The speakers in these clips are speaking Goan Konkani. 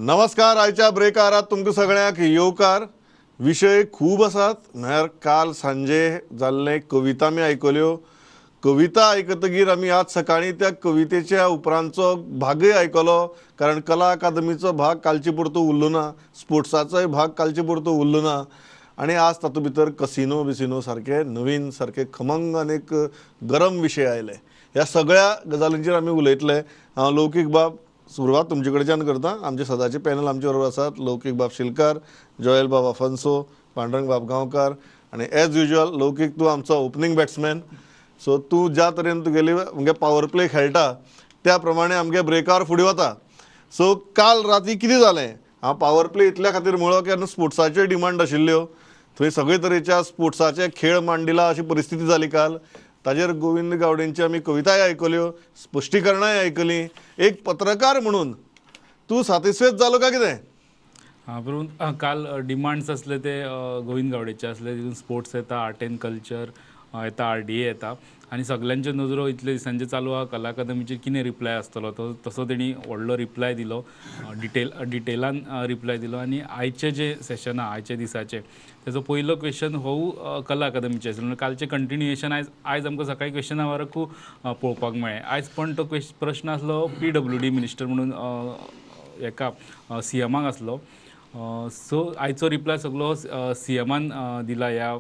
नमस्कार. आयच्या ब्रेकारात तुमकां सगळ्यांक येवकार. विशय खूब आसात. म्हळ्यार काल सांजे जाल्ले कविता आमी आयकल्यो. कविता आयकतगीर आमी आज सकाळीं त्या कवितेच्या उपरांतचो भागय आयकलो, कारण कला अकादमीचो भाग कालचे पुरतो उरलो ना, स्पोर्ट्साचोय भाग कालचे पुरतो उरलो ना, आनी आज तातूंत भितर कसिनो बिसिनो सारके नवीन सारके खमंग आनी एक गरम विशय आयले. ह्या सगळ्या गजालींचेर आमी उलयतले. हांव लौकीक बाब सुरवात तुमचे कडच्यान करता. आमचे सदांचे पॅनल आमचे बरोबर आसात. लौकीक बाब शिलकार, जोएल बाब आफान्सो, पांडुरंग बाब गांवकार, आनी एज युजल लौकीक तूं आमचो ओपनींग बॅट्समॅन. सो तूं ज्या तरेन तुगेली आमगे पावर प्ले खेळटा त्या प्रमाणे आमगे ब्रेकार फुडें वता. सो काल राती कितें जालें, हांव पावर प्ले इतल्या खातीर म्हळो की स्पोर्ट्साच्यो डिमांड आशिल्ल्यो, थंय सगळे तरेच्या स्पोर्ट्साचे खेळ मांडिला अशी परिस्थिती जाली काल. ताजेर गोविंद गावडेंची आमी कविताय आयकल्यो, स्पश्टीकरणाय आयकलीं. एक पत्रकार म्हणून तूं सातिस्फेद जालो काय कितें? हां, बरोबर. काल डिमांड्स आसले ते गोविंद गावडेचे आसले. तितून स्पोर्ट्स येता, आर्ट एंड कल्चर येता, आरडीए येता, आनी सगल्यांच्यो नजरो इतले दिसांचे चालू आहा कला अकादमीचेर कितें रिप्लाय आसतलो तो, तसो तेणी व्हडलो रिप्लाय दिलो, डिटेलान रिप्लाय दिलो. आनी आयचें जें सेशन आहा, आयच्या दिसाचें, तेजो पयलो क्वेश्चन हो कला अकादमीचें आसलो. म्हणजे कालचें कंटिन्युएशन आयज आयज आमकां सकाळीं क्वेश्चन आवराकूय पळोवपाक मेळ्ळें. आयज पण तो प्रश्न आसलो पीडब्ल्यूडी मिनिस्टर म्हणून हेका सीएमाक आसलो. सो आयचो रिप्लाय सगलो सीएमान दिला ह्या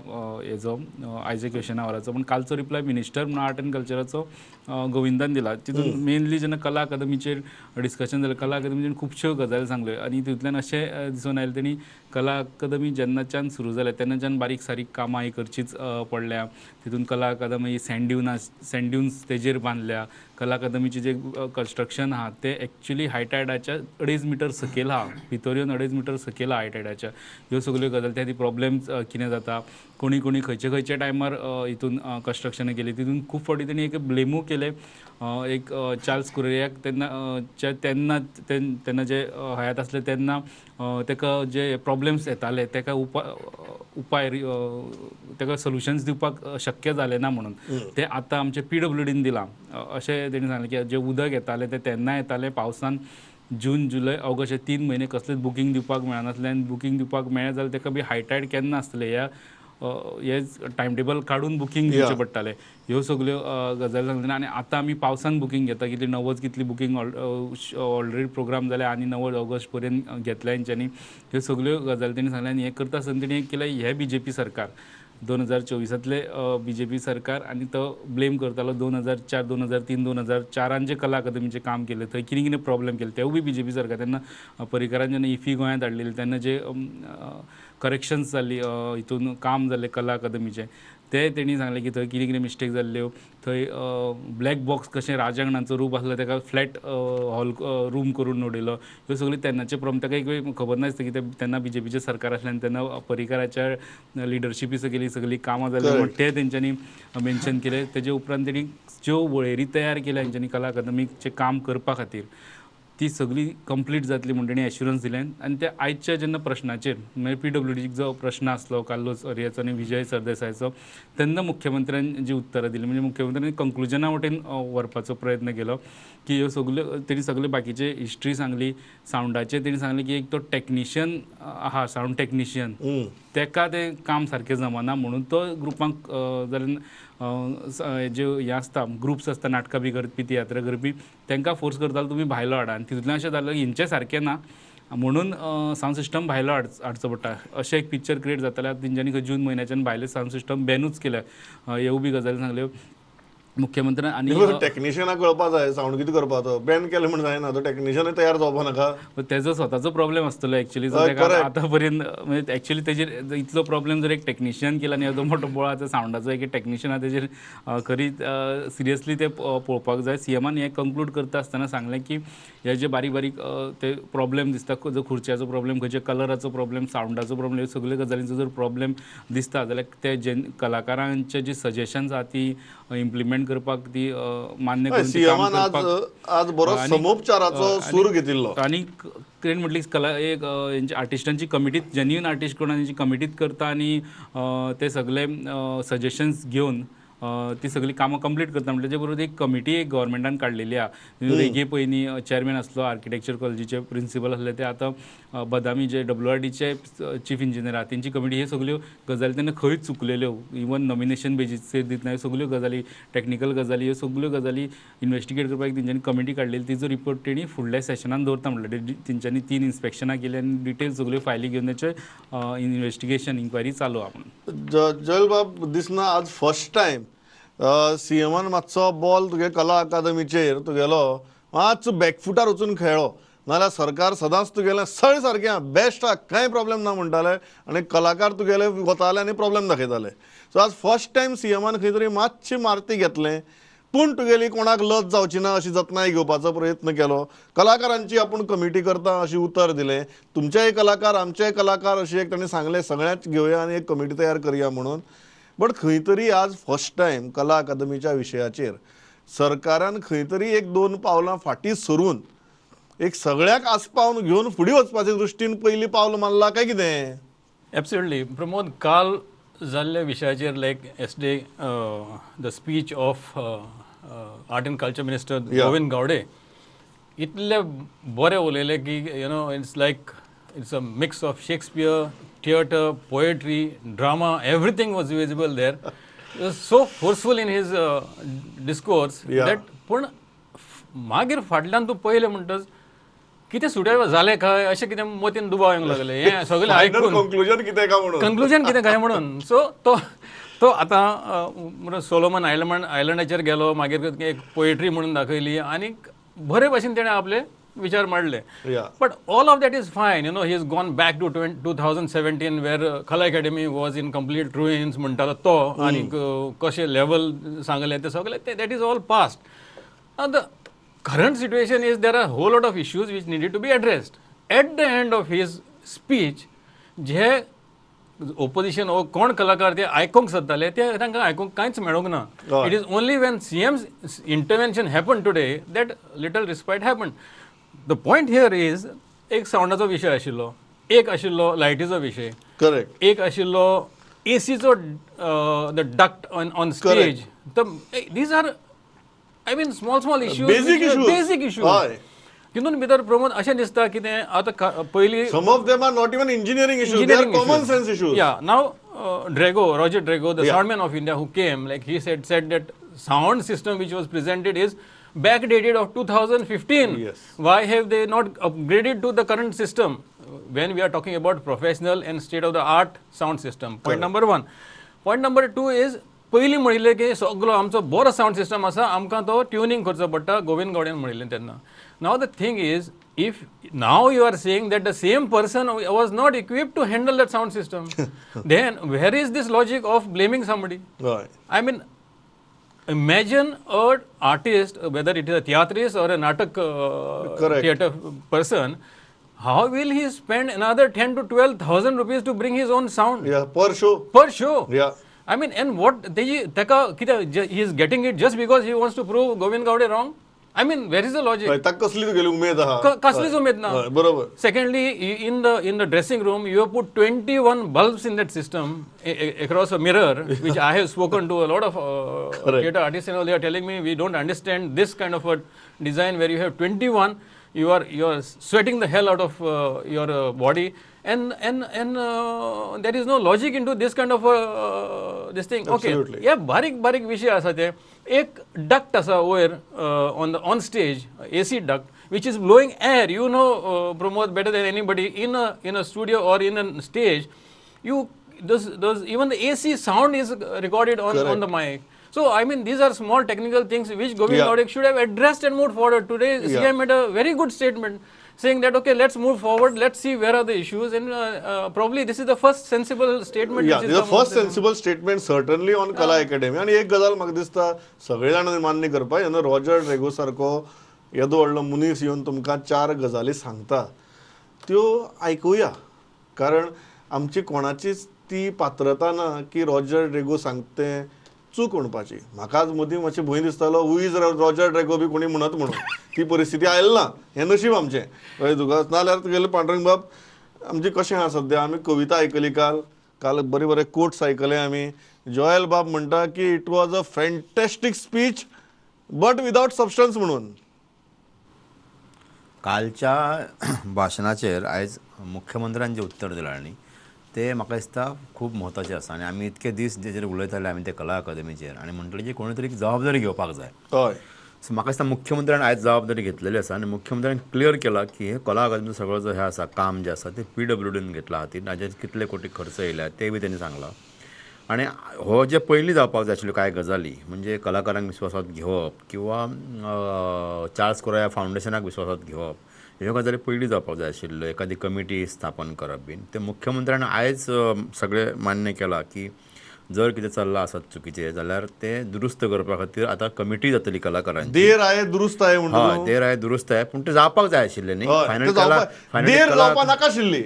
हेजो आयच्या क्वेश्चन आवराचो. पूण कालचो रिप्लाय मिनिस्टर म्हणून आर्ट एंड कल्चराचो गोविंदान दिला. तितून मेनली जेन्ना कला अकादमीचेर डिस्कशन जालें, कला अकादमीचेर खुबश्यो गजाली सांगल्यो आनी तितूंतल्यान अशें दिसून आयलें तेणी कला अकादमी जेन्नाच्यान सुरू जालें तेन्नाच्यान बारीक सारीक कामां ही करचीच पडल्या. तितून कला अकादमी सँड ड्युन्स तेजेर बांदल्या. कला अकादमीचें जें कन्स्ट्रक्शन आहा तें एक्चुली हाय टायडाच्या 2.5 मिटर सकयल आहा, भितर येवन 2.5 मिटर सकयल आहा हाय टायडाच्या. ह्यो सगल्यो गजाली, त्या खातीर प्रॉब्लेम्स कितें जाता, कोणी कोणी खंयचे खंयचे टायमार हितून कन्स्ट्रक्शनां केली. तितून खूब फावटी तेणी एक ब्लेमूय केलें एक चार्ल्स कुरेयाक. तेन्ना तेन्ना तेन्ना जे हयात आसले तेन्ना ताका जे प्रॉब्लेम्स येताले ताका उपाय ताका सोल्युशन्स दिवपाक शक्य जालें ना म्हणून ते आतां आमचे पीडब्ल्यूडीन दिलां अशें तेणी सांगलें की जें उदक येतालें तें तेन्ना येतालें. पावसान जून, जुलय, ऑगस्ट हे 3 म्हयने कसलेच बुकींग दिवपाक मेळनासलें आनी बुकींग दिवपाक मेळ्ळें जाल्यार ताका बी हायटायड केन्ना आसतलें ह्या हे टायम टेबल काडून बुकींग दिवचें पडटालें. ह्यो सगल्यो गजाली सांगले. आनी आतां आमी पावसान बुकींग घेता, कितली 90 कितली बुकींग ऑलरेडी प्रोग्राम जाले आनी 90 ऑगस्ट पर्यंत घेतल्या हेंच्यांनी. ह्यो सगल्यो गजाली तेणी सांगले. आनी हें करता आसतना तेणी एक केलें, हें बीजेपी सरकार 2024 बीजेपी सरकार, आनी तो ब्लेम करतालो 2004, 2003, 2004 जे कला अकादमीचें काम केलें थंय कितें कितें प्रॉब्लेम केले तेवूय बी बीजेपी सरकार. तेन्ना पर्रीकारान जेन्ना इफी गोंयांत हाडलेली तेन्ना जे करेक्शन्स जाल्ली हितून काम जाल्लें कला अकादमीचें ते तेणी सांगलें की थंय कितें कितें मिस्टेक जाल्ल्यो. थंय ब्लॅक बॉक्स कशें राजांगणाचो रूप आसलो ताका फ्लॅट हॉल रूम करून उडयलो. ह्यो सगल्यो तेन्नाचे प्रॉब्लेम. ताका एक वेळ खबर नासता की ते तेन्ना बीजेपीचें सरकार आसलें आनी तेन्ना पर्रीकाराच्या लिडरशिपी सगळी सगळीं कामां जालीं म्हण ते तेंच्यांनी मेन्शन केलें. तेजे उपरांत तेणी ज्यो वळेरी तयार केल्या तेंच्यांनी कला अकादमीचें काम करपा खातीर ती सगळी कंप्लीट जातली म्हूण तेणी एश्युरन्स दिलें. आनी ते आयच्या जेन्ना प्रश्नाचेर म्हणजे पीडब्ल्यूडीक जो प्रश्न आसलो कार्लोस अरियाचो आनी विजय सरदेसायाचो तेन्ना मुख्यमंत्र्यान जी उत्तरां दिली म्हणजे मुख्यमंत्र्यांनी कंक्लुजना वटेन व्हरपाचो प्रयत्न केलो की ह्यो सगल्यो तेणी सगळे बाकीचे हिस्ट्री सांगली. सावंडाचेर तेणी सांगलें की एक तो टॅक्निशियन आहा, सावंड टॅक्निशियन, तेका तें काम सारकें जमना म्हणून तो ग्रुपांक जाल्यार जे हें आसता ग्रुप्स आसता नाटकां बी करपी, तियात्र करपी, तांकां फोर्स करतालो तुमी भायलो हाडा. आनी तितूंतल्यान अशें जालें हेंचें सारकें ना म्हणून सावंड सिस्टम भायलो हाडचो पडटा अशें एक पिक्चर क्रिएट जातालें. आतां तेंच्यांनी जून म्हयन्याच्यान भायलें सावंड सिस्टम बॅनूच केलें. ह्यो बी गजाली सांगल्यो मुख्यमंत्र्यान. आनी टॅक्निशियनाक कळपा जाय सावंड कितें करपाचो, बॅन केलें म्हण जायना, तो टॅक्निशियन तयार जावपा नाका, तेजो स्वताचो प्रॉब्लेम आसतलो एक्चुली. आतां पर्यंत म्हणजे एक्चुली तेजेर इतलो प्रॉब्लेम जर एक टॅक्निशियन केला आनी येदो मोठो बोळाचो सावंडाचो एक टॅक्निशियन आहा तेजेर खरी सिरियसली ते पळोवपाक जाय. सीएमान हें कंक्लूड करता आसतना सांगलें की हे जे बारीक बारीक ते प्रॉब्लेम दिसता, जो खुर्च्याचो प्रॉब्लेम, खंयच्या कलराचो प्रॉब्लेम, सावंडाचो प्रॉब्लेम, ह्यो सगल्यो गजालींचो जर प्रॉब्लेम दिसता जाल्यार ते जे कलाकारांचे जे सजेशन्स आहा ती इम्प्लिमेंट करपाक ती मान्य करून आज बरो समोपचाराचो सूर घेतिल्लो. आनी तेणी म्हटली कला एक आर्टिस्टांची कमिटीत, जेन्युइन आर्टिस्ट कोण तेंची कमिटीत करता आनी ते सगळे सजेशन्स घेवन ती सगळी कामां कंप्लीट करता म्हटल्यार तेजे बरोबर एक कमिटी एक गव्हर्मेंटान काडलेली आहा. रेगे पयलीं चेअरमॅन आसलो, आर्किटेक्चर कॉलेजीचे प्रिंसिपल आसले, ते आतां बदामी जे WRDचे चीफ इंजिनियर आहा तेंची कमिटी. हे सगल्यो गजाली तेन्ना खंयच चुकलेल्यो, इवन नॉमिनेशन बेजीसचेर दितना ह्यो सगल्यो गजाली, टॅक्निकल गजाली, ह्यो सगल्यो गजाली इन्वेस्टिगेट करपाक तेंच्यांनी कमिटी काडलेली. तिजो रिपोर्ट तेणी फुडल्या सेशनान दवरता म्हटलें. तेंच्यांनी 3 इन्स्पेक्शनां केली आनी डिटेल सगल्यो फायली घेवन तेचे इन्वेस्टिगेशन इन्क्वायरी चालू आहा म्हणून. जलबाब दिसना आज फर्स्ट टायम सीएमान मातसो बॉल तुगे कला अकादमीचेर तुगेलो मातसो बॅकफुटार वचून खेळ्ळो, नाजाल्यार सरकार सदांच तुगेलें सळ सारकें बेस्ट आहा, कांय प्रॉब्लेम ना म्हणटाले आनी कलाकार तुगेले वताले आनी प्रॉब्लेम दाखयताले. सो आज फर्स्ट टायम सीएमान खंय तरी मातशी मारती घेतलें, पूण तुगेली कोणाक लज जावची ना अशी जतनाय घेवपाचो प्रयत्न केलो. कलाकारांची आपूण कमिटी करता अशी उतर दिलें, तुमचेय कलाकार आमचेय कलाकार अशें एक ताणें सांगलें, सगळ्यांच घेवया आनी एक कमिटी तयार करया म्हणून. बट खंय तरी आज फर्स्ट टायम कला अकादमीच्या विशयाचेर सरकारान खंय तरी एक 2 पावलां फाटीं सरून एक सगळ्याक आस्पावन घेवन फुडें वचपाचे दृश्टीन पयलीं पावल मारला काय कितें? एब्सोल्युटली प्रमोद, काल जाल्ल्या विशयाचेर like yesterday the speech of art and culture minister Govind Gaude इतले बरे उलयले की you know it's like it's a mix of Shakespeare, theatre, poetry, drama, everything was visible there. So forceful in his discourse that पूण मागीर फाटल्यान तूं पळयलें म्हणटच कितें सुट्या जालें काय अशें कितें मतीन दुबाव येवंक लागले. हें सगळें आयकून कंक्लुजन कितें काय म्हणून, कंक्लुजन कितें काय म्हणून. सो तो तो आतां सोलोमन आयलंडाचेर गेलो, मागीर एक पोएट्री म्हणून दाखयली आनी बरे भाशेन तेणें आपले विचार मांडले. But all of that is fine, you know, he is gone back to 2017 where Kala Academy was in complete ruins म्हणटालो तो, आनी कशें लेवल सांगलें तें सगळें, that is all past. The current situation is there are whole lot of issues which needed to be addressed. At the end of his speech J opposition ओ कोण कलाकार ते आयकूंक सोदताले ते तांकां आयकूंक कांयच मेळूंक ना. It is only when CM's intervention happen today that little respite happen. The point here is एक सावंडाचो विशय आशिल्लो, एक आशिल्लो लायटीचो विशय, करेक्ट, एक आशिल्लो एसीचो the duct on stage. These are I mean small small issues, basic issues. तितून भितर प्रमोद अशें दिसता कितें आतां पयलीं some of them are not even engineering issues, they are common sense issues. Yeah now Drago, Roger Drago, the soundman of India who came, like he said that sound system which was presented is backdated of 2015. Yes. Why have they not upgraded to the current system when we are talking about professional and state of the art sound system? Point number 1. Point number 2 is पयलीं म्हणिल्लें की सगलो आमचो बरो सावंड सिस्टम आसा, आमकां तो ट्युनींग करचो पडटा, गोविंद गावडेन म्हणिल्लें तेन्ना. Now the thing is, if now you are saying that the same person was not equipped to handle that sound system, then where is this logic of blaming somebody? Right. I mean, imagine a artist, whether it is a theatrist or a natak theatre person, how will he spend another 10 to 12,000 rupees to bring his own sound? Yeah, per show. Per show. Yeah. I mean, and what he is getting it just because he wants to prove Govind Gaude wrong? I mean, where is the logic? कसली तुगेली उमेद आहा? कसलीच उमेद ना. बरोबर. Secondly, in the dressing room, you have put 21 bulbs in that system across a mirror, which I have spoken to a lot of theatre artists and all. They are telling me we don't understand this kind of a design where you have 21. You are sweating the hell out of your body, and there is no logic into this kind of this thing. Absolutely. Okay. Yeah, बारीक बारीक विषय आसा ते. एक duct आसा वयर on stage, AC duct, which is blowing air. You know, Pramod, better than anybody in a studio or in a stage, you those even the AC sound is recorded on the mic. So, I mean, these are small technical things which Govind Gaude should have addressed and moved forward. Today, CM made a very good statement saying that, okay, let's move forward, let's see where are the issues, and probably this is the first sensible statement. Yeah, this is the first sensible statement certainly on Kala Academy. And एक गजाल म्हाका दिसता सगळे जाण मान्य करपा, जेन्ना रॉजर ड्रेगो सारको येदो व्हडलो मनीस येवन तुमकां चार गजाली सांगता त्यो आयकुया, कारण आमची कोणाचीच ती पात्रता ना की रॉजर ड्रेगो सांगते चूक म्हणपाची. म्हाका मदीं मातशें भंय दिसतालो who is Roger Drago बी कोणी म्हणत म्हणून, ती परिस्थिती आयली ना, हें नशीब आमचें. कळ्ळें तुका? नाजाल्यार तुगेलें पांडुरंग बाब आमचें कशें आहा सद्या, आमी कविता आयकली काल, काल बरे बरे कोट्स आयकले आमी. जोएल बाब म्हणटा की it was a fantastic speech but without substance म्हणून. कालच्या भाशणाचेर आयज मुख्यमंत्र्यान जें उत्तर दिलां न्ही तें म्हाका दिसता खूब म्हत्वाचें आसा. आनी आमी इतके दीस जेचेर उलयताले आमी ते कला अकादमीचेर आनी म्हणटले की कोणी तरी जबाबदारी घेवपाक जाय. हय, सो म्हाका दिसता मुख्यमंत्र्यान आयज जबाबदारी घेतलेली आसा आनी मुख्यमंत्र्यान क्लियर केला की हे कला अकादमीचो सगळो जो हें आसा काम जें आसा तें PWDन घेतलां हातीन, ताजेर कितले कोटी खर्च येयल्या ते बी तेणी सांगलां. आनी हो जे पयलीं जावपाक जाय आशिल्ल्यो कांय गजाली म्हणजे कलाकारांक विस्वासांत घेवप किंवा चार्ल्स कोराया फावंडेशनाक विस्वासांत घेवप ह्यो गजाली पयलीं जावपाक जाय आशिल्ल्यो, एखादी कमिटी स्थापन करप बीन ते मुख्यमंत्र्यान आयज सगळें मान्य केलां की जर कितें चल्लां आसत चुकीचें जाल्यार तें दुरुस्त करपा खातीर आतां कमिटी जातली कलाकारांची. देर आहे दुरुस्त आहे म्हणटा. हय, देर आहे दुरुस्त आहे, पूण तें जावपाक जाय आशिल्लें न्ही. नाका आशिल्ली.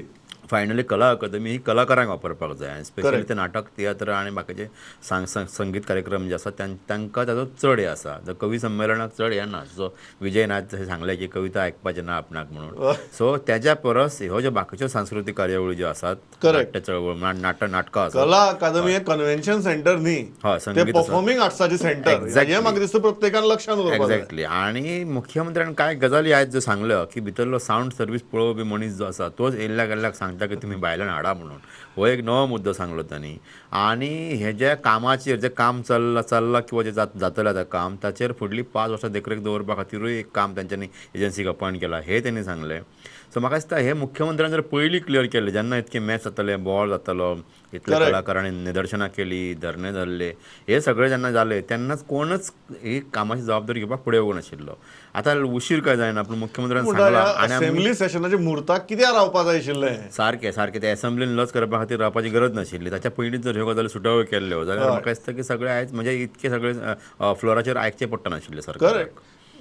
फायनली कला अकादमी ही कलाकारांक वापरपाक जाय आनी स्पेशली ते नाटक तियात्र आनी बाकीचे संगीत कार्यक्रम जे आसा तांकां ताजो चड हें आसा. कवी संमेलनाक चड हें ना. सो विजय नायक सांगलें की कविता आयकपाचें ना आपणाक म्हणून. सो तेज्या परस ह्यो ज्यो बाकीच्यो सांस्कृतीक कार्यावळी ज्यो आसात, नाट्य चळवळ, नाटकां आसात, कला अकादमी हें कन्व्हेन्शन सेंटर न्ही, हय, संगीत परफॉर्मिंग आर्ट्साचें सेंटर, हें म्हाका दिसता प्रत्येकान लक्षांत दवरपाक जाय. एक्झॅक्टली. आनी मुख्यमंत्र्यान कांय गजाली आयज ज्यो सांगल्यो की भितरलो सावंड सर्वीस पळोवपी मनीस जो आसा तोच येयल्ल्या गेल्ल्याक सांगता की तुमी भायल्यान हाडा म्हणून. हो एक नवो मुद्दो सांगलो तांणी. आनी हे जे कामाचेर जें काम चल्लां किंवा जें जातलें आतां काम ताचेर फुडलीं 5 वर्सां देखरेख दवरपा खातीरूय एक काम तांच्यांनी एजन्सीक अपॉयंट केलां हें तेणी सांगलें. सो म्हाका दिसता हे मुख्यमंत्र्यान जर पयलीं क्लियर केल्लें जेन्ना इतकें मॅच जातालें, बोवाळ जातालो, इतल्या कलाकारांनी निदर्शनां केली, धरणे धरले, हे सगळें जेन्ना जालें तेन्नाच कोणच ही कामाची जबाबदारी घेवपाक फुडें येवंक नाशिल्लो. आतां उशीर काय जायना पूण मुख्यमंत्र्यान सांगलां. आनी असेंब्ली सेशनाच्या मुहूर्ताक कित्याक रावपा जाय आशिल्लें? सारकें सारकें, ते असेंब्लीन लज करपा खातीर रावपाची गरज नाशिल्ली. ताच्या पयलींच जर ह्यो गजाली सुटाव्यो केल्ल्यो जाल्यार म्हाका दिसता की सगळें आयज म्हणजे इतके सगळे फ्लोराचेर आयकचें पडटा नाशिल्लें सरकार. करेक्ट.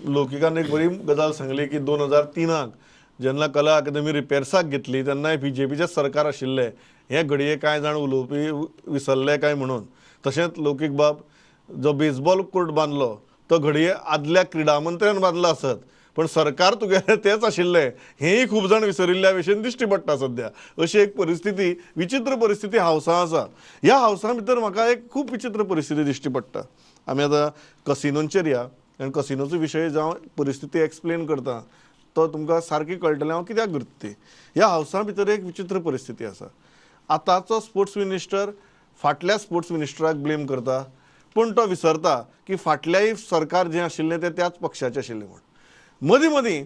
लौकिकान एक बरी गजाल सांगली की 2003 जेन्ना कला अकादमी रिपेर्साक घेतली तेन्ना BJPचें सरकार आशिल्लें. हें घडये कांय जाण उलोवपी विसरले काय म्हणून. तशेंच लौकीक बाब जो बेजबॉल कोर्ट बांदलो तो घडये आदल्या क्रिडा मंत्र्यान बांदलो आसत, पण सरकार तुगेलें तेंच आशिल्लें हेंय खूब जाण विसरिल्ल्या भशेन दिश्टी पडटा सद्या. अशी एक परिस्थिती, विचित्र परिस्थिती हावसां आसा. ह्या हावसां भितर म्हाका एक खूब विचित्र परिस्थिती दिश्टी पडटा. आमी आतां कसिनोंचेर या, आनी कसिनोचो विशय जावं परिस्थिती एक्सप्लेन करता तो तुमकां सारकी कळटलें हांव कित्याक करता ती. ह्या हावसां भितर एक विचित्र परिस्थिती आसा. आतांचो स्पोर्ट्स मिनिस्टर फाटल्या स्पोर्ट्स मिनिस्टराक ब्लेम करता, पूण तो विसरता की फाटल्याय सरकार जें आशिल्लें तें त्याच पक्षाचें आशिल्लें म्हूण. मदीं मदीं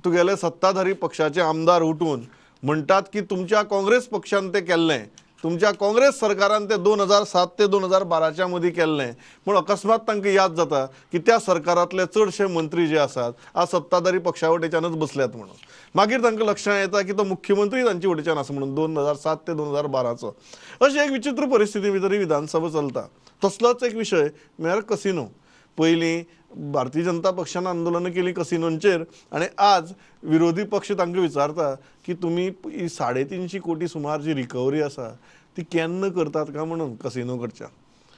तुगेले सत्ताधारी पक्षाचे आमदार उठून म्हणटात की तुमच्या काँग्रेस पक्षान तें केल्लें, तुमच्या काँग्रेस सरकारान तें 2007 ते 2012च्या मदीं केल्लें. पूण अकस्मात तांकां याद जाता की त्या सरकारांतले चडशे मंत्री जे आसात आज सत्ताधारी पक्षा वटेच्यानच बसल्यात म्हणून. मागीर तांकां लक्षांत येता की तो मुख्यमंत्री तांचे वटेच्यान आसा म्हणून 2007 ते 2012चो. अशी एक विचित्र परिस्थिती भितर ही विधानसभा चलता. तसलोच एक विशय म्हळ्यार कसिनो. पयलीं भारतीय जनता पक्षान आंदोलनां केलीं कसिनोंचेर आनी आज विरोधी पक्ष तांकां विचारता की तुमी ही 350 कोटी सुमार जी रिकवरी आसा ती केन्ना करतात काय म्हणून कसिनो कडच्यान.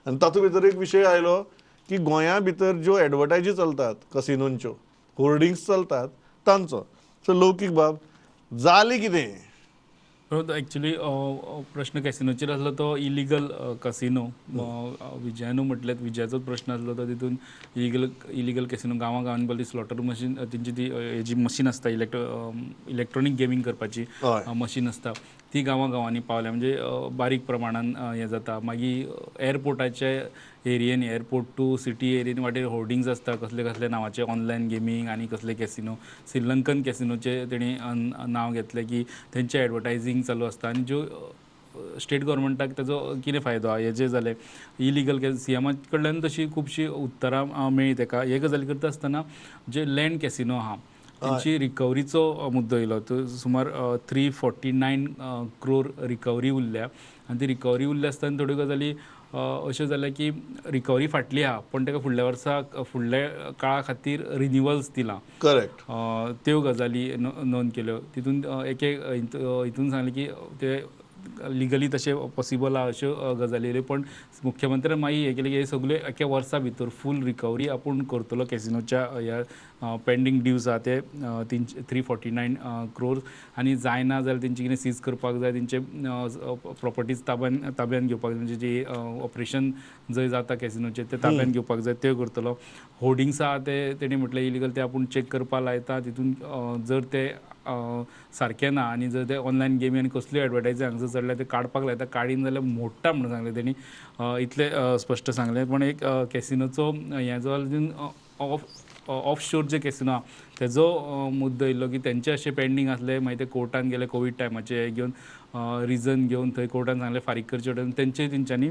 आनी तातूंत भितर एक विशय आयलो की गोंया भितर ज्यो एडवर्टायजी चलतात कसिनोंच्यो, होर्डिंग्स चलतात तांचो. सो लौकीक बाब जाली कितें? एक्चुली प्रश्न कॅसिनोचेर आसलो तो इलिगल कसिनो. विजयानू म्हटलें, विजयाचोच प्रश्न आसलो तो. तितून इलिगल कॅसिनो गांवां गांवांनी पळय स्लॉटर मशीन, तेंची ती हेजी मशीन आसता, इलेक्ट्रॉनीक गेमींग करपाची मशीन आसता, ती गांवां गांवांनी पावल्या म्हणजे बारीक प्रमाणान हें जाता. मागीर एअरपोर्टाचे एरियेन, एअरपोर्ट टू सिटी एरियेन वाटेर होर्डिंग्स आसता कसले कसले नांवाचे ऑनलायन गेमींग आनी कसले कॅसिनो. श्रीलंकन कॅसिनोचे तेणी नांव घेतलें की तेंचें एडवर्टायजींग चालू आसता आनी ज्यो स्टेट गव्हर्मेंटाक ताजो कितें फायदो आहा हेजें जालें. इलिगल सीएमा कडल्यान तशी खुबशीं उत्तरां मेळ्ळी तेका. हे गजाली करता आसतना जे लँड कॅसिनो आहा तेंची रिकवरीचो मुद्दो येयलो. तो सुमार 349 क्रोर रिकवरी उरल्या आनी ती रिकवरी उरल्या आसतना थोड्यो गजाली अश्यो जाल्या की रिकवरी फाटली आहा पूण ताका फुडल्या वर्सा फुडल्या काळा खातीर रिन्युअल्स दिलां. करेक्ट. त्यो गजाली नोंद केल्यो. तितून एक हितून सांगलें की ते लिगली तशें पॉसिबल आहा अश्यो गजाली येयल्यो. पण मुख्यमंत्र्यान मागीर हें केलें की हे सगळे एका वर्सा भितर फूल रिकवरी आपूण करतलो कॅसिनोच्या ह्या पेंडींग ड्यूज आहा ते 349 क्रोर्स आनी जायना जाल्यार तेंची कितें सीज करपाक जाय, तेंचे प्रॉपर्टीज ताब्यान घेवपाक जाय, म्हणजे जी ऑपरेशन जंय जाता कॅसिनोचें ते ताब्यान घेवपाक जाय त्यो करतलो. होर्डिंग्स आहा ते तेणी म्हटलें इलिगल ते आपूण चॅक करपाक लायता, तितून जर ते सारकें ना आनी जर ते ऑनलायन गेमी आनी कसल्यो एडवर्टायजी हांगसर चडल्या ते काडपाक लायता, काडीन जाल्यार मोडटा म्हणून सांगलें तेणी, इतलें स्पश्ट सांगलें. पण एक कॅसिनोचो हें जो ऑफ शोर जे कॅसिनो आहा तेजो मुद्दो येयल्लो की तेंचे अशें पेंडींग आसले, मागीर ते कोर्टान गेले कोवीड टायमाचे हें घेवन रिजन घेवन थंय कोर्टान सांगलें फारीक करचे पडटा, तेंचे तेंच्यांनी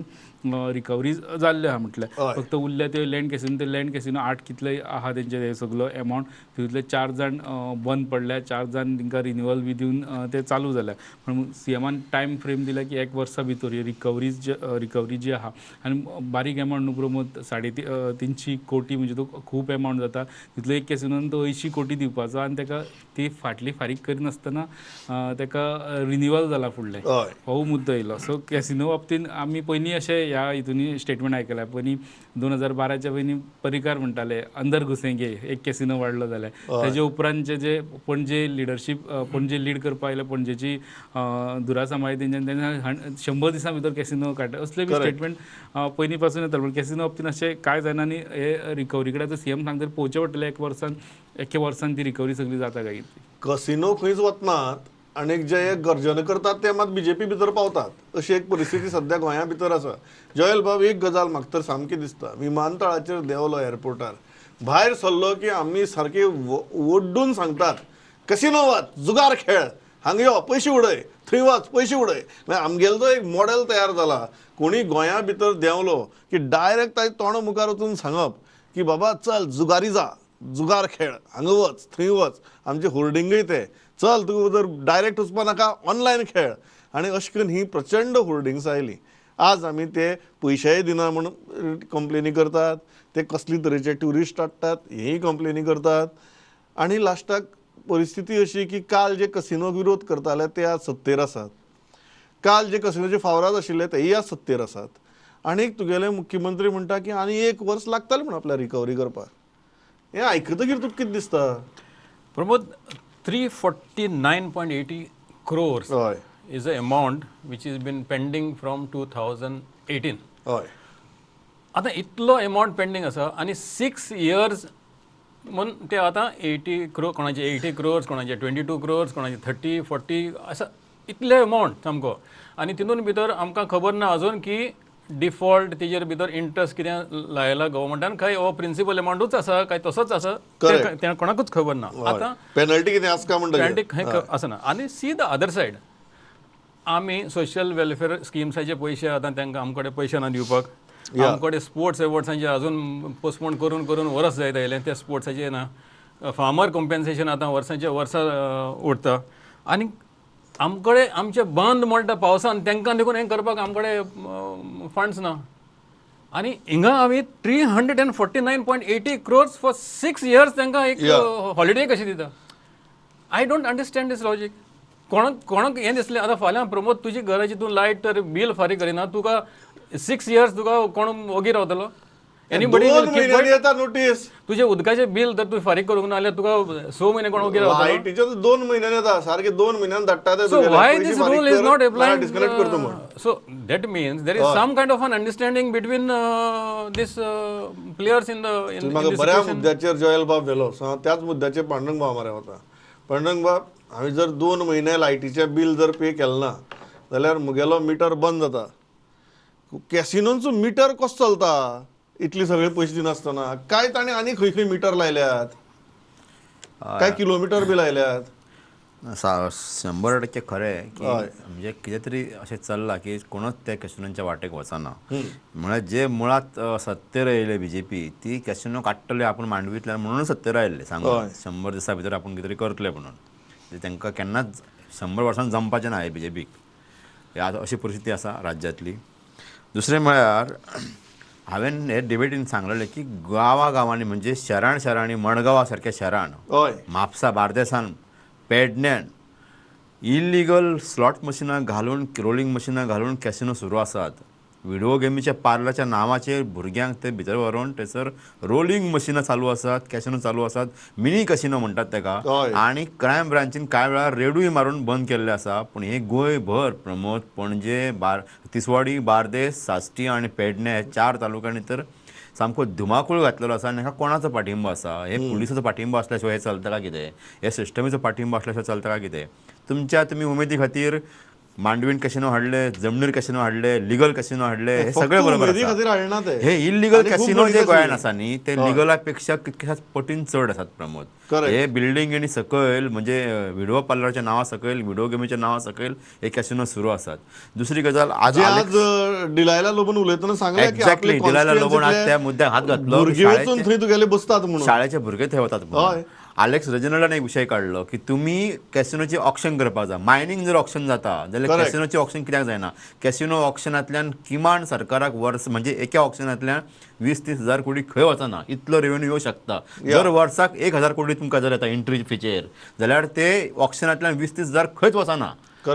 रिकवरी जाल्ल्यो आहा म्हटलें. फक्त उरले ते लँड कॅसिनो, ते लँड कॅसिनो 8 कितले आहा तेंचे हे सगलो एमावंट, तितूंतले 4 जाण बंद पडल्या, 4 जाण तांकां रिन्युअल बी दिवन ते चालू जाल्या. पूण सीएमान टायम फ्रेम दिला की 1 वर्सा भितर ही रिकवरी जी आहा आनी बारीक एमावंट न्हू प्रमोद, 350 कोटी म्हणजे तो खूब एमावंट जाता, तितलो एक कॅसिनोन तो 80 कोटी दिवपाचो आनी ताका ती फाटली फारीक करिनासतना ताका रिन्युअल जाला फुडलें, हो मुद्दो येयलो. सो कॅसिनो बाबतीन आमी पयलीं अशें ह्या हितून स्टेटमेंट आयकलां. पयलीं 2012च्या पयलीं पर्रीकार म्हणटाले अंदर घुसेंगे, एक कॅसिनो वाडलो जाल्यार. तेजे उपरांतचे जे पणजे लिडरशीप, पणजे लीड करपाक आयले, पणजेची धुरा सांबाळ्ळी तेंच्यानी, तेन्ना 100 दिसां भितर कॅसिनो काडटा असले बी स्टेटमेंट पयलीं पासून येताले. पूण कॅसिनो बाबतीन अशें कांय जायना आनी हे रिकवरी कडेन आतां सीएम सांगता पळोवचें पडटलें एके वर्सान ती रिकवरी सगळी जाता काय कितें. कसिनो खंयच वचनात आनी जे गर्जन करतात ते मात बीजेपी भितर पावतात, अशी एक परिस्थिती सध्या गोंया भितर आसा. जॉयल बाब, एक गजाल म्हाका तर सामकी दिसता, विमानतळाचेर देंवलो एअरपोर्टार भायर सरलो की आमी सारके ओड्डून सांगतात कसिनो वच, जुगार खेळ, हांगा यो पयशे उडय, थंय वच पयशे उडय. म्हळ्यार आमगेलो जो एक मॉडेल तयार जाला, कोणी गोंया भितर देंवलो की डायरेक्ट ताजे तोंडा मुखार वचून सांगप की बाबा चल जुगारी जा, जुगार खेळ, हांगा वच थंय वच, आमचे होर्डिंगय ते, चल तुका जर डायरेक्ट वचपा नाका ऑनलायन खेळ, आनी अशें करून ही प्रचंड होर्डिंग्स आयली. आज आमी ते पयशेय दिना म्हूण कंप्लेनी करतात, ते कसली तरेचे ट्युरिस्ट हाडटात हेय कंप्लेनी करतात, आनी लास्टाक परिस्थिती अशी की काल जे कसिनोक विरोध करताले ते आज सत्तेर आसात, काल जे कसिनोचे फावराद आशिल्ले तेय आज सत्तेर आसात, आनी तुगेले मुख्यमंत्री म्हणटा की आनी 1 वर्स लागतलें म्हूण आपल्या रिकवरी करपाक. हें आयकतकीर तुका कितें दिसता Pramod? 349.80 crores is the amount which has been pending from 2018. आतां इतलो अमावंट पेंडींग आसा आनी 6 इयर्स म्हूण ते आतां 80 क्रोर, कोणाचे 80 क्रोर्स, कोणाचे 22 क्रोर्स, कोणाचे 30, 40 आसा, इतले अमावंट सामको. आनी तितून भितर आमकां खबर ना अजून की डिफॉल्ट तेजेर भितर इंट्रस्ट कितें लायला गव्हर्मेंटान, काय हो प्रिंसिपल अमावंटूच आसा काय तसोच आसा तें कोणाकूच खबर ना. आतां पेनल्टी कितें आसता म्हणटा, पेनल्टी खंय आसना. आनी सी the other side, आमी सोशल वेलफेअर स्किम्साचे पयशे आतां तांकां आमचे कडेन पयशे ना दिवपाक, आमचे कडेन स्पोर्ट्स एवॉर्ड्सांचे अजून पोस्टपोन करून करून वर्स जायत आयलें, त्या स्पोर्ट्साचे ना, फार्मर कॉम्पेन्सेशन आतां वर्सांचे वर्सां उरता, आनी आमकडे आमचे बंद म्हणटा पावसान तांकां देखून हें करपाक आमकडे फंड्स ना. आनी हिंगा आमी 349.80 क्रोर्स फॉर 6 इयर्स तांकां एक हॉलिडे कशी दिता. I don't understand this logic. कोणाक कोणाक हें दिसलें आतां फाल्यां प्रमोद तुजी घराची तूं लायट तर बील फारीक करिना, तुका 6 इयर्स तुका कोण ओगी रावतलो? एनीबडी नोटीस तुजें उदकाचें बील जर तूं फारीक करूंक ना जाल्यार तुका 6 म्हयने कोण ओगी रावतलो? लायटीचें 2 म्हयन्यांनी येता, सारके 2 म्हयन्यान धाडटा ते. So why this rule is not applying? Disconnect करता म्हूण. So that means there is some kind of an understanding between this players in the in. म्हाका बऱ्या मुद्द्याचेर जॉयल बाब व्हेलो, सो हांव त्याच मुद्द्याचेर पांडुरंग बाब मरे वता. पांडुरंग बाब, हांवें जर 2 म्हयने लायटीचें बील जर पे केलें ना जाल्यार म्हगेलो मिटर बंद जाता. कॅसिनोंचो मिटर कसो चलता इतले सगळे पयशे दिनासतना? काय ताणें आनी खंय खंय मिटर लायल्यात, काय किलोमिटर बी लायल्यात? 100% खरें की म्हणजे कितें तरी अशें चल्लां की कोणूच त्या कॅसिनोंच्या वाटेक वचना. म्हळ्यार जे मुळांत सत्तेर येयले बीजेपी ती कॅसिनो काडटले आपूण मांडवींतल्यान म्हणून सत्तेर आयिल्ले, सांगून 100 दिसां भितर आपूण कितें तरी करतले म्हणून. तांकां केन्नाच 100 वर्सां जमपाचें ना हे बीजेपीक, अशी परिस्थिती आसा राज्यांतली. दुसरें म्हळ्यार हांवें हे डिबेटीन सांगलेलें की गांवा गांवांनी म्हणजे शहरान शहरांनी, मडगांवा सारक्या शहरान, म्हापसा, बार्देसान, पेडण्यान इलिगल स्लॉट मशिनां घालून, रोलिंग मशिनां घालून कॅसिनो सुरू आसात. व्हिडिओ गेमीच्या पार्लराच्या नांवाचेर भुरग्यांक ते भितर व्हरून थंयसर रोलिंग मशिनां चालू आसात, कॅसिनो चालू आसात, मिनी कॅसिनो म्हणटात तेका. आनी क्रायम ब्रांचीन कांय वेळार रेडूय मारून बंद केल्ले आसा. पूण हे गोंयभर प्रमोद, पणजे, तिसवाडी, बार्देस, साश्टी आनी पेडणे ह्या 4 तालुक्यांनी तर सामको धुमाकूळ घातलेलो आसा. आनी हाका कोणाचो पाठिंबो आसा? हे पुलिसाचो पाठिंबो आसल्या शिवाय हें चलता काय कितें? हे सिस्टमीचो पाठिंबो आसल्या शिवाय चलता काय कितें? तुमच्या तुमी उमेदी खातीर मांडवीन कॅसिनो हाडले, जमनीर कॅसिनो हाडले, लिगल कॅसिनो हाडले, हे सगळे बरोबर आसा. हे इलिगल कॅसिनो जे गोंयान आसा न्ही ते लिगला पेक्षा कितक्याशाच पटीन चड आसात प्रमोद. हे बिल्डींग आनी सकयल म्हणजे व्हिडिओ पार्लराच्या नांवा सकयल, व्हिडिओ गेमीच्या नांवा सकयल हे कॅसिनो सुरू आसात. दुसरी गजाल, आज डिलायला लोबन उलयतना सांगलें, एक्झॅक्टली डिलायला लोबन आज त्या मुद्द्याक हात घातलो, शाळेचे भुरगे थंय वतात. आलेक्स रेजिनल्डान एक विशय काडलो की तुमी कॅसिनोची ऑक्शन करपाक जाय. मायनींग जर ऑक्शन जाता जाल्यार कॅसिनोची ऑक्शन कित्याक जायना? कॅसिनो ऑक्शनांतल्यान किमान सरकाराक वर्स म्हणजे एका ऑक्शनांतल्यान 20-30 हजार कोटी खंय वचना, इतलो रेवेन्यू येवं शकता. जर वर्साक 1,000 कोटी तुमकां जर येता एंट्री फीचेर जाल्यार ते ऑक्शनांतल्यान 20-30 हजार खंयच वचना,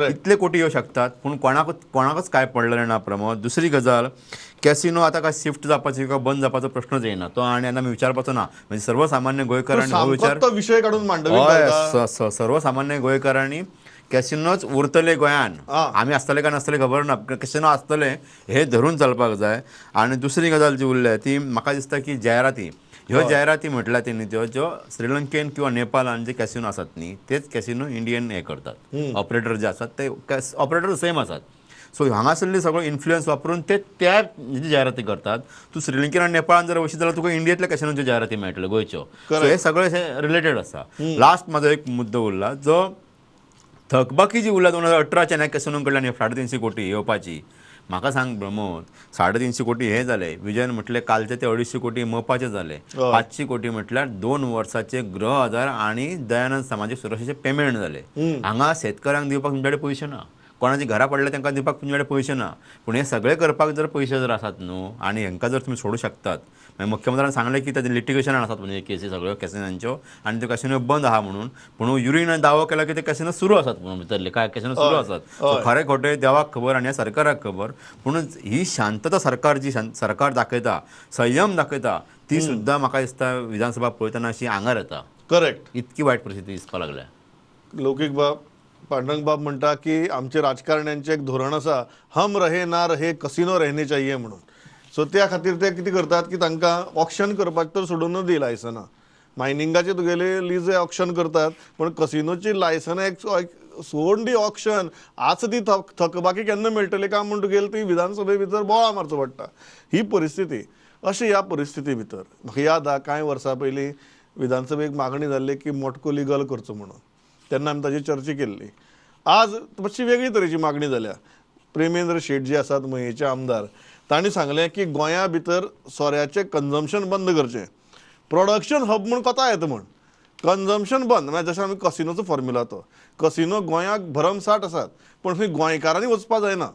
इतले कोटी येवं शकतात. पूण कोणाकच काय पडलेलें ना प्रमोद. दुसरी गजाल, कॅसिनो आतां काय शिफ्ट जावपाची किंवा बंद जावपाचो प्रश्नच येना तो, आनी आमी विचारपाचो ना. म्हणजे सर्वसामान्य गोंयकारांनी हो विचार विशय काडून हय, सर्वसामान्य गोंयकारांनी कॅसिनोच उरतले गोंयान, आमी आसतले काय नासतले खबर ना, कॅसिनो आसतले हे धरून चलपाक जाय. आनी दुसरी गजाल जी उरल्या ती म्हाका दिसता की जायराती, ह्यो जायराती म्हटल्या तेणी त्यो ज्यो श्रीलंकेन किंवा नेपालान जे कॅसिनो आसात न्ही तेच कॅसिनो इंडियन हे करतात, ऑपरेटर जे आसात ते ऑपरेटर सेम आसात. सो हांगासरले सगळो इन्फ्लुयन्स वापरून ते त्या जायराती करतात. तूं श्रीलंकेन आनी नेपाळान जर वयशी जाल्यार तुका इंडियेंतल्या कॅसिनोच्यो जायराती मेळटल्यो गोंयच्यो. सो हे सगळे रिलेटेड आसा. लास्ट म्हाजो एक मुद्दो उरला, जो थकबाकी जी उरला 2018 ह्या कॅसिनो कडल्यान 350 कोटी येवपाची. म्हाका सांग प्रमोद, 350 कोटी हे जाले, विजयन म्हटलें कालचे ते 250 कोटी मपाचे जाले, 500 कोटी म्हटल्यार 2 वर्साचे गृह आधार आनी दयानंद सामाजीक सुरक्षेचे पेमेंट जाले. हांगा शेतकऱ्यांक दिवपाक तुमचे कडेन पयशे ना, कोणाचे घरा पडले तांकां दिवपाक तुमचे कडेन पयशे ना. पूण हे सगळे करपाक जर पयशे जर आसात न्हू आनी हांकां जर तुमी सोडूं शकतात, मागीर मुख्यमंत्र्यान सांगलें की ताजें लिटिगेशन आसात म्हणजे केसी सगळ्यो कॅसिनांच्यो आनी त्यो कॅसिनो बंद आहा म्हणून, पूण युरीन दावो केला की ते कॅसिनो सुरू आसात म्हणून, भितरले काय कॅसिनो सुरू आसात. खरें खोटें देवाक खबर आनी सरकाराक खबर. पूण ही शांतता सरकार जी सरकार दाखयता, संयम दाखयता, ती सुद्दां म्हाका दिसता विधानसभा पळयतना अशी आंगार येता. करेक्ट, इतकी वायट परिस्थिती दिसपाक लागल्या. लौकीक बाब, पांडुरंग बाब म्हणटा की आमचे राजकारण्यांचें एक धोरण आसा, हम रहे ना रहे कसिनो रहने चाहिए म्हणून. सो त्या खातीर ते कितें करतात की तांकां ऑक्शन करपाक तर सोडून दी लायसनां, मायनिंगाचे तुगेले लीज ऑक्शन करतात, पूण कसिनोची लायसनां एक सोड दी ऑक्शन, आज ती थकबाकी केन्ना मेळटली काय म्हूण तुगेली ती विधानसभे भितर बोळा मारचो पडटा. ही परिस्थिती. अशें ह्या परिस्थिती भितर म्हाका याद आहा कांय वर्सां पयलीं विधानसभेक मागणी जाल्ली की मटको लिगल करचो म्हणून, तेन्ना आमी ताजी चर्चा केल्ली. आज मातशी वेगळी तरेची मागणी जाल्या. प्रेमेंद्र शेट जे आसात मयेचे आमदार, तांणी सांगलें की गोंया भितर सोऱ्याचें कन्जम्पशन बंद करचें, प्रोडक्शन हब म्हूण कोता येता म्हूण कन्जम्पशन बंद. म्हळ्यार जशें आमी कसिनोचो फॉर्म्युला, तो कसिनो गोंयाक भरमसाठ आसात, पूण थंय गोंयकारांनी वचपा जायना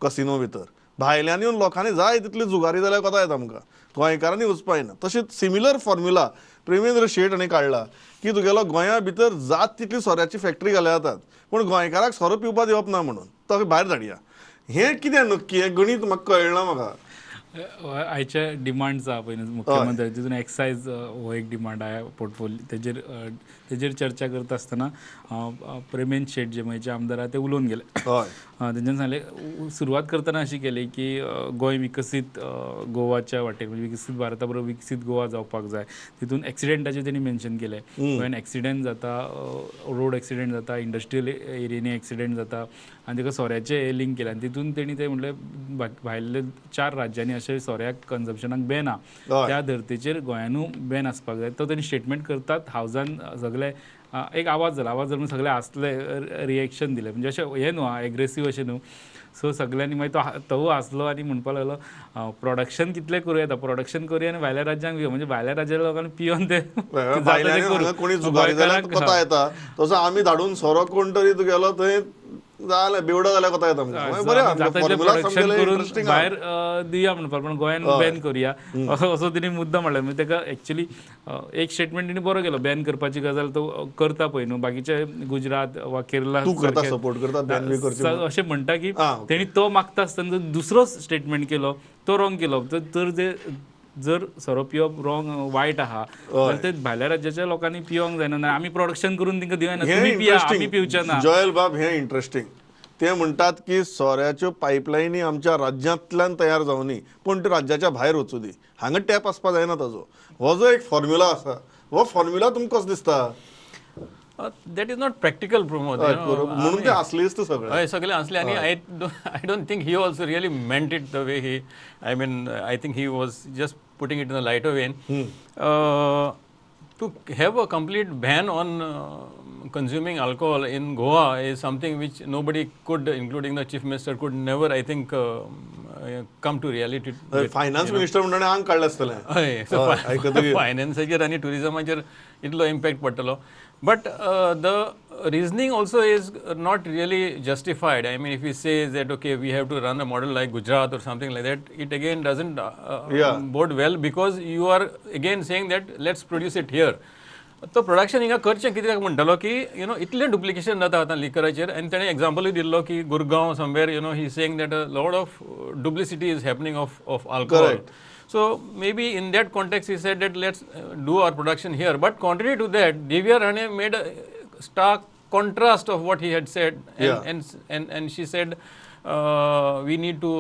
कसिनो भितर, भायल्यांनी येवन लोकांनी जाय तितली जुगारी जाल्यार कोता येता आमकां, गोंयकारांनी वचपा जायना. तशेंच सिमिलर फॉर्म्युला प्रेमेंद्र शेट हांणी काडला की तुगेलो गोंया भितर जात तितली सोऱ्याची फॅक्टरी घाल्या जातात, पूण गोंयकाराक सोरो पिवपा दिवप ना म्हणून तो भायर धाडया. हें कितें नक्की हें गणीत म्हाका कळना. म्हाका आयचे डिमांड्स आहा पळय मुख्यमंत्री, तितून एक्सायज हो एक डिमांड आहा पोर्टफोलियो, तेजेर तेजेर चर्चा करता आसतना प्रेमेंद्र शेट जे मयेचे आमदार आहा ते उलोवन गेले. तेंच्यान सांगलें, सुरवात करतना अशी केली की गोंय विकसीत गोवाच्या वाटेर, म्हणजे विकसीत भारता बरोबर विकसीत गोवा जावपाक जाय. तितून एक्सिडेंटाचें तेणी मेन्शन केलें, गोंयान एक्सिडेंट जाता, रोड एक्सिडेंट जाता, इंडस्ट्रियल एरियांनी एक्सिडेंट जाता, आनी ताका सोऱ्याचें हें लिंक केलें. आनी तितून तेणी तें म्हणलें भायले 4 राज्यांनी अशें सोऱ्याक कन्जम्पशनाक बॅन आहा, त्या धर्तेचेर गोंयानूय बॅन आसपाक जाय. तो तेणी स्टेटमेंट करतात, हावजान सगळे एक आवाज जालो, आवाज जालो सगळे हांसले, रिएक्शन दिलें, म्हणजे अशें हें न्हू एग्रेसीव अशें न्हू. सो सगळ्यांनी मागीर तो हांसलो आनी म्हणपाक लागलो प्रोडक्शन कितलें करूं येता, प्रोडक्शन करूया आनी भायल्या राज्यांक पियो, म्हणजे भायल्या राज्यांतल्या लोकांनी पियोन ते कोणी जुगारी जाल्यार कोता येता, तसो आमी धाडून सोरो कोण तरी तुगेलो थंय जालें बेवडो जाल्यार कोता येता प्रोडक्शन करून भायर दिया म्हणपाक, पण गोंयान बॅन करुया असो तिणी मुद्दा म्हणला. म्हणजे ताका एक्चुअली एक स्टेटमेंट तिणी बरो केलो, बॅन करपाची गजाल तो करता पळय न्हू, बाकीचे गुजरात वा केरला सपोर्ट करता अशें म्हणटा की तेणी तो मागता आसतना दुसरो स्टेटमेंट केलो तो रॉंग केलो. तर जे जर सोरो पिवप रॉंग वायट आहा तर ते भायल्या राज्याच्या लोकांनी पिवंक जायना, ना आमी प्रोडक्शन करून तांकां दिवना, तुमी पिया आमी पिवचे ना. जॉयल बाब हें इंट्रस्टींग, ते म्हणटात की सोऱ्याच्यो पायपलायनी आमच्या राज्यांतल्यान तयार जावनी पूण त्यो राज्याच्या भायर वचूं दी, हांगा टॅप आसपा जायना ताजो. हो जो एक फॉर्म्युला आसा हो फॉर्म्युला तुमकां कसो दिसता? That is not practical, Pramod. म्हणून ते असलेच ते सगळे हय सगळे असले. आनी I don't think he also really meant it the way he, I mean I think he was just putting it in a lighter vein. To have a complete ban on consuming alcohol in Goa is something which nobody could, including the Chief Minister, could never, I think, come to reality. Finance Minister म्हणून आंग काडलें आसतलें. हय, फायनान्साचेर आनी टुरिजमाचेर इतलो इम्पॅक्ट पडटलो. But the reasoning also is not really justified. I mean, if we say that, okay, we have to run a model like Gujarat or something like that, it again doesn't bode well, because you are again saying that let's produce it here. तो प्रोडक्शन हिंगा करचें कित्याक म्हणटालो की you know इतलें डुप्लिकेशन जाता आतां लिकराचेर. आनी ताणें एग्जाम्पलूय दिल्लो की Gurgaon somewhere, you know, he saying that a lot of duplicity is happening of alcohol. So maybe in that context he said that let's do our production here. But contrary to that, Divya Rane made a stark contrast of what he had said, and she said we need to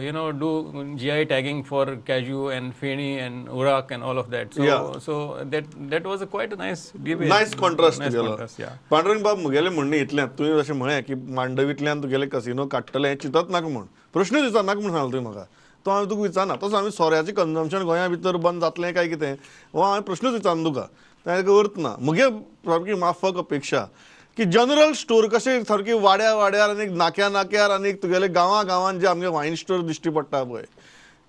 you know, do GI tagging for cashew and feni and urak and all of that. So so that was a quite a nice debate. Nice contrast. Nice contrast, yeah. Pandurang बाब, मुगेलें म्हणणें इतलें, तुवें अशें म्हळें की मांडवींतल्यान तुगेलें कसिनो काडटलें हें चिंतत नाका म्हूण, प्रश्नूच विचारनाका म्हूण सांगलें तुवें म्हाका, तो हांवें तुका विचारना. तसो आमी सोऱ्याचें कन्जम्पशन गोंया भितर बंद जातलें काय कितें हो हांवें प्रश्नूच विचारना तुका, ताका अर्थ ना. म्हगे सारकी माफक अपेक्षा की जनरल स्टोर कशें सारकी वाड्या वाड्यार आनी नाक्या नाक्यार आनी तुगेले गांवा गांवान जे आमगे वायन स्टोर दिश्टी पडटा पळय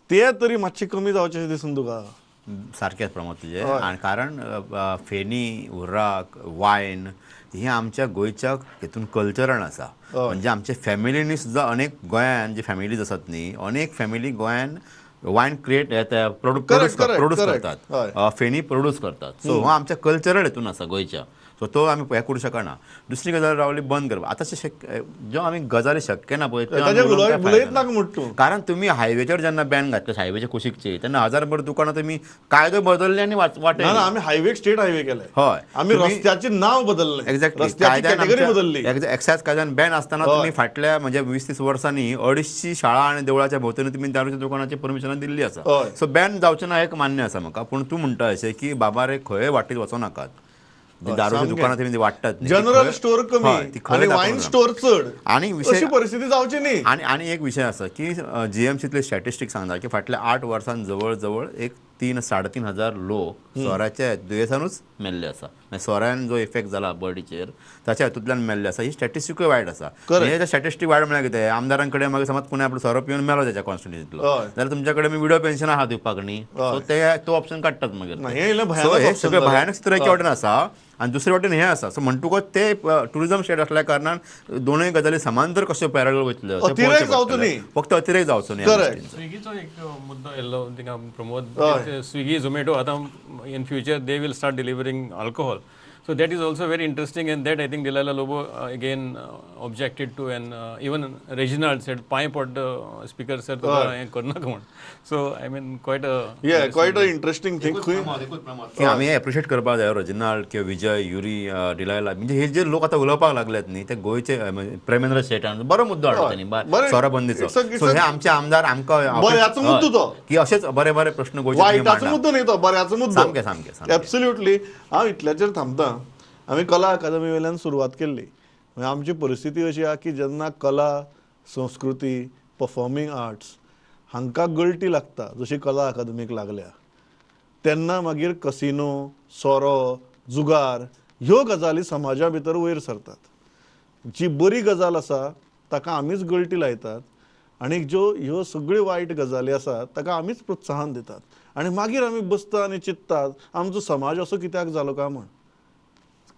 ते तरी मातशें कमी जावचें अशें दिसून तुका? सारकेंच प्रमोद तुजें. आनी कारण फेणी, उर्राक, वायन ही आमच्या गोंयच्या हितून कल्चरान आसा. म्हणजे आमच्या फॅमिलीनी सुद्दां अनेक गोंयान जे फॅमिलीज आसात न्ही, अनेक फॅमिली गोंयान वायन क्रिएट प्रोड्यूस करतात, फेणी प्रोड्यूस करतात. सो हो आमच्या कल्चरल हितून आसा गोंयच्या, सो तो आमी हें करूं शकना. दुसरी गजाल रावली बंद करप. आतां शक्य ज्यो आमी गजाली शक्य ना पळय, कारण तुमी हायवेचेर जेन्ना बॅन घातले हायवेच्या कुशीकचे तेन्ना हजारभर दुकानां तुमी कायदो बदलले आनी वाटे आमी हायवे स्टेट हायवे केले. हय, आमी रस्त्याचें नांव बदललें. एक्झॅक्टली, कॅटेगरी बदलली. एक्सायज कायद्यान बॅन आसतना तुमी फाटल्या म्हणजे 20-30 वर्सांनी 250 शाळा आनी देवळाच्या भोंवतणी तुमी दारूच्या दुकानाची परमिशनां दिल्ली आसा. सो बॅन जावचें ना एक मान्य आसा म्हाका, पूण तूं म्हणटा अशें की बाबा रे खंय वाटेर वचों नाकात, दारूच्या दुकानां तुमी वाडटात, जनरल स्टोर कमी आनी वायन स्टोर चड, आनी अशी परिस्थिती जावची न्ही. आनी आनी एक विशय आसा की जीएमसीतले स्टॅटिस्टिक्स सांगता की फाटल्या 8 वर्सां जवळ जवळ एक 3-3.5 हजार लोक सोऱ्याच्या दुयेंसानूच मेल्ले आसा. सोऱ्यान जो इफेक्ट जाला बॉडीचेर ताच्या हातूंतल्यान मेल्ले आसा. ही स्टॅटिस्टिकूय वायट आसा. हे स्टॅटिस्टीक वायट म्हळ्यार कितें, आमदारां कडेन मागीर समज कोणें आपलो सोरो पिवन मेलो त्याच्या कॉन्स्टिट्युन्सींतलो जाल्यार तुमच्या कडेन विडो पेन्शन आहा दिवपाक न्ही, सो ते तो ऑप्शन काडटात मागीर. सो हे सगळें भयानक चित्र एके वाटेन आसा आनी दुसरे वाटेन हें आसा. सो म्हणटकूच ते टुरिजम स्टेट असल्या कारणान दोनूय गजाली समांतर कश्यो पॅरल वयतल्यो, फक्त अतिरेक जावचो न्ही. स्विगीचो एक मुद्दो येयल्लो थिंगा प्रमोद, स्विगी झोमॅटो आतां in future they will start delivering alcohol. So that is also very interesting, and that I think Delilah Lobo again objected to, and even Reginald said पांय पड स्पीकर सर तुका हें करनाका म्हूण. So I mean quite a quite a interesting thing की आमी एप्रिशिएट करपाक जाय रेजिनाल्ड किंवा विजय, युरी, डिलायला, म्हणजे हे जे लोक आतां उलोवपाक लागल्यात न्ही ते गोंयचे प्रेमेंद्र शेट बरो मुद्दो हाडटा न्ही सोरो बंदीचो. सो हे आमचे आमदार आमकां बऱ्याचो मुद्दो तो की अशेच बरे बरे प्रश्न गोंयचे वायटाचो मुद्दो न्ही तो, बऱ्याचो मुद्दो. सामकें सामकें एब्सोल्युटली. हांव इतल्याचेर थांबता. आमी कला अकादमी वयल्यान सुरवात केल्ली, मागीर आमची परिस्थिती अशी आहा की जेन्ना कला, संस्कृती, परफॉर्मींग आर्ट्स हांकां गळटी लागता जशी कला अकादमीक लागल्या तेन्ना मागीर कसिनो, सोरो, जुगार ह्यो गजाली समाजा भितर वयर सरतात. जी बरी गजाल आसा ताका आमीच गळटी लायतात आनी ज्यो ह्यो सगळ्यो वायट गजाली आसात ताका आमीच प्रोत्साहन दितात आनी मागीर आमी बसता आनी चिंततात आमचो समाज असो कित्याक जालो काय म्हूण.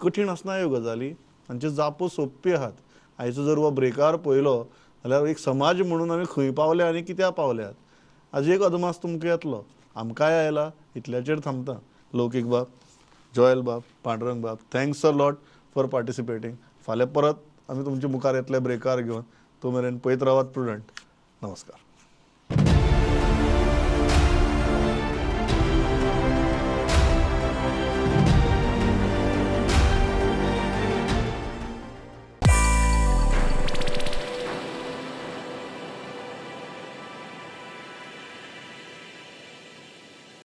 कठीण आसना ह्यो गजाली, तांच्यो जापो सोंप्यो आहात, आयचो जर हो ब्रेकार पळयलो जाल्यार एक समाज म्हणून आमी खंय पावल्या आनी कित्याक पावल्यात हाजी एक अदमास तुमकां येतलो. आमकांय आयला. इतल्याचेर थांबता. लौकीक बाब, जोयल बाब, पांडुरंग बाब, thanks a lot for participating. फाल्यां परत आमी तुमचे मुखार येतले ब्रेकार घेवन. तो मेरेन पळयत रावात प्रुडंट. नमस्कार.